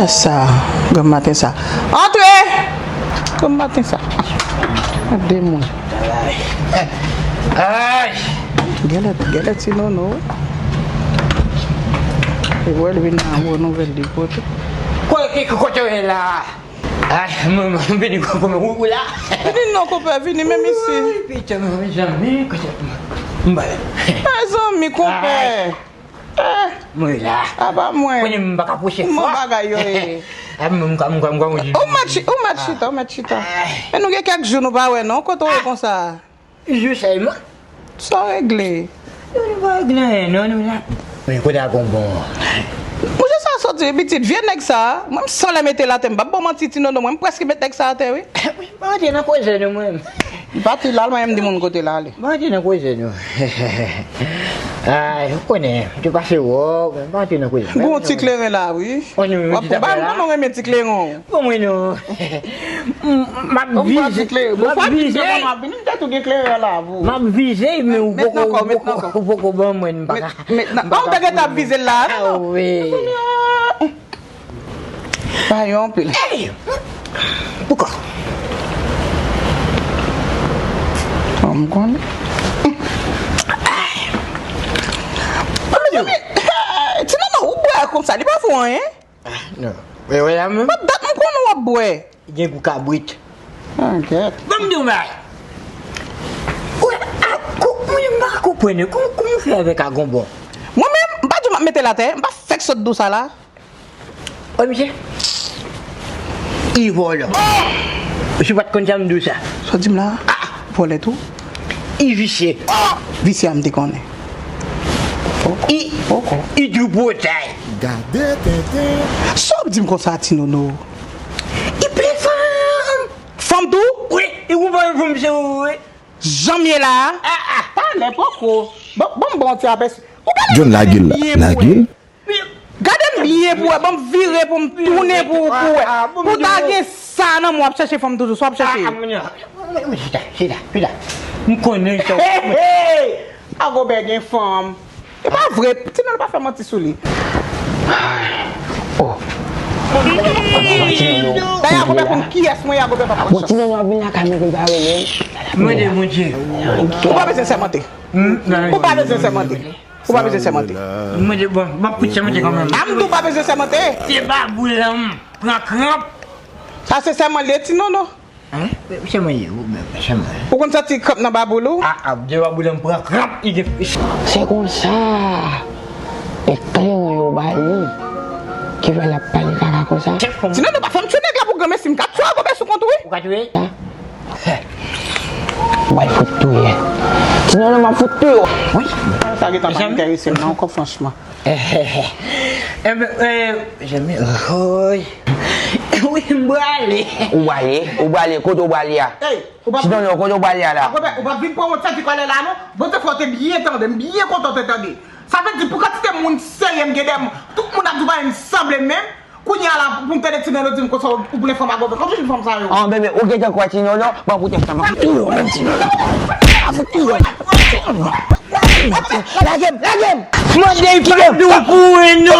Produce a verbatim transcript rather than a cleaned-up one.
Sa, granm maten sa. Antre! Granm maten sa. Ak de moun. Ay! Genlè, genlè ti nono. E wè l vin nan yon nouvèl li pote. Kote, kote w ye la? Ay, mwen, mwen, m vini kòman ou, ou la? Vini non, konpè, vini menm isi. Woy, pitit mwen, mezanmi, kote m ba? Mezanmi, konpè. Ay. Eh. Mwen la. A pa mwen. Konnen m pa ka pwoche fò. Kòman bagay yo ye? A, m, m, m, m, m, m, Ou mèt chi-, ou mèt chita, ou mèt chita. Ay. Men nou gen kèk jou nou pa wè non, kote w ye konsa? Jou sèlman. Sa w regle? Yo, nou pa regle anyen non, nou la. Men kote a gon bon. Monchè sa soti wi pitit, vye nèg sa, mwen m san lè mete l atè, m p ap ba w manti ti nono, mwen m prèske met nèg sa atè wi. Mwen antre nan koze nou mwen. M pati la, mwen m di moun kote l ale. Mwen antre nan koze nou. Ay, ou konnen, m te pase wò, mwen antre nan koze nou. Gon ti kleren la wi. W ap ba m non, renmen ti kleren w. Bon mwen non. M ap vize. M ap vize. M ap vize men ou poko, ou poko ban mwen, m pa ka. Ou te gentan ap vize l la. Ah wi. Pa yo anpil. Hey! Pouka? Bon, m konnen. Mezanmi, hey, ti nono, ou bwè konsa, li pa fè w anyen? Ah, non. Wè, wè la menm. Mwen dat m konnen w ap bwè. Gen gou kabrit. Ah, gèt. Ban m di w bagay. Ou, a, kou, mwen, m pa ka konprann yo. Kòman, kòman w fè avèk agonbon? Mwen menm, m pa di w m ap mete l atè, m pa fèk sot di w sa la. Wi, misye. I vòlò. Misye pa t konn sa m di w sa. Sa w di m la? Ah! Vòlè tou? I visye. Visye a m te konnen. I, i dwoupotay. Gade tenten. Sa w ap di m konsa, ti nono? I plen fanm. Fanm tou? Wi, i gon fanm se ou, wi. Jan m ye la a? Ah, ah. Talè poko. Bon, bon, bon, ti apèsi. Ou gade John, lage l la. Lage l. Gade m byen pou wè, ban m vire pou m tounen pou, pou wè. Pou ta gen sa nan men w ap chèche fanm toujou, sa w ap chèche? Ah, ah, mwen, mwen, mwen, chita, chita, chita. M konnen sa. Hey, hey! Agobè gen fanm. E pa vre, ti nono pa fè manti sou li. Oh. Dayè Agobè konn kiyès mwen ye, Agobè pa konn chans. Bon, ti nono ap vin lakay mwen pou l pa rele m. Mande Bondye. Ou pa bezwen sèmante. Ou pa bezwen sèmante. Ou pa bezwen sèmante. Mwen di, bon, m ap fout sèmante kanmenm. A m di w pa bezwen sèmante. Se babou lan m pran kranp. Sa se sèman l ye, ti nono. Hein? Se mwen ye, ou menm, se mwen. Ou konn santi kranp nan babou l ou? Ah, ah, de babou lan m pran kranp, li gen. Se konsa. E kleren yo ba li. Ki fè l ap pale kaka konsa. Ti nono pa fè m tchwe nèg la pou granmesi, m ka tchwe Agobè sou kont ou wi. Ou ka tchwe? Bay fout touye. Ti nono m ap fout touye w. Wi. Sa gentan pa enterese m nan ankò franchman. Enben, eh, jèmi, oy. Wi, m prale. Ou prale? Ou prale? Kote ou prale a? Ti nono, kote ou prale a la? Ou pa vin pran yon tèt kolè la non. Bon, te fò te byen tande, m byen kontan te tande. Sa vle di pou kantite moun serye m gen dèyè m, tout moun ap di w pa menm sanble menm. Kounye a la, pou m tande ti nono di m konsa, ou plen fanm a gobe. Kòm se fanm sa yo? An, bebe, ou gentan kwè ti nono? Ban pou tèt fanm. Ap touye w menm ti nono. Ap touye w. Lage m, lage m. Mande l pa di w pou mwen non.